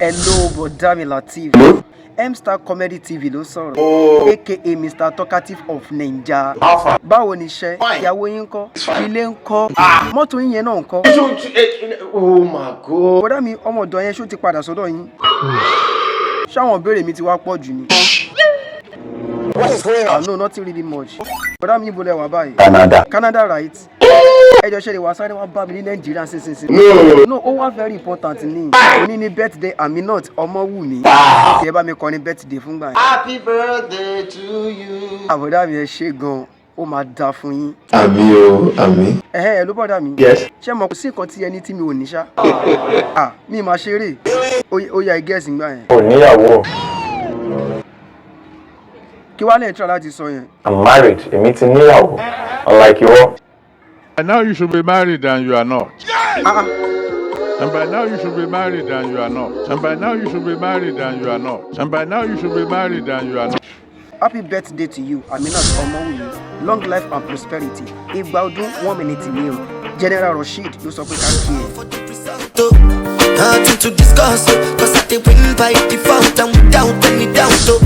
Hello, bọ̀dá mi Lateef. M-Star Comedy TV ló sọ̀rọ̀, aka Mr Talkative of Naija. Alpha. Báwo ni iṣẹ́? Fine. Ìyàwó yín ńkọ́? Fine. Ilé ńkọ́? Mọ́tò yín yẹn náà ńkọ́? Oh my God. Bọ̀dá mi, ọmọ ọ̀dọ̀ yẹn, ṣó ti padà sọ́dọ̀ yín? Ṣáwọn ìbéèrè mi ti wá pọ̀ jù ni? What is going Ah on? no, nothing really much. Bọ̀dá mi, ibo lẹ wà báyìí? Canada. Canada, right? Ẹ jọ, ṣe lè wá sáré wá bá mi ní Nàìjíríà sísinsin? No. No, ó wá very important ní. Òní ní birthday Aminat Ọmọwùmí. Kí ẹ bá mi kọrin birthday fúngbà yẹn. Happy birthday to you. Àbọ̀dá mi, ẹ ṣé gan, ó máa dáa fún yín. Àmín o, àmín. Ẹ̀hẹ́ ẹ̀ ló, bọ̀dá mi. Yes. Ṣé mo kò sí nǹkan tí ẹni tí mi ò ní ṣá? Ah, mi máa ṣeré. Ó yá, gẹ̀ẹ́sì gbà yẹn. Ò níyàwó. Kí wàá lè try láti sọ yẹn? I'm married. Èmi ti níyàwó. Unlike ìwọ. By now you should be married and you are not. Ah ah. And by now you should be married and you are not. And by now you should be married and you are not. And by now you should be married and you are not. Happy birthday to you, Aminat Ọmọwùmí. Long life and prosperity. Igba ọdún one minute ni o. General Rasheed ló sọ pé ká kí ẹ. For the result, oh. Nothing to discuss, oh, 'cause I dey win by default and without any doubt, oh.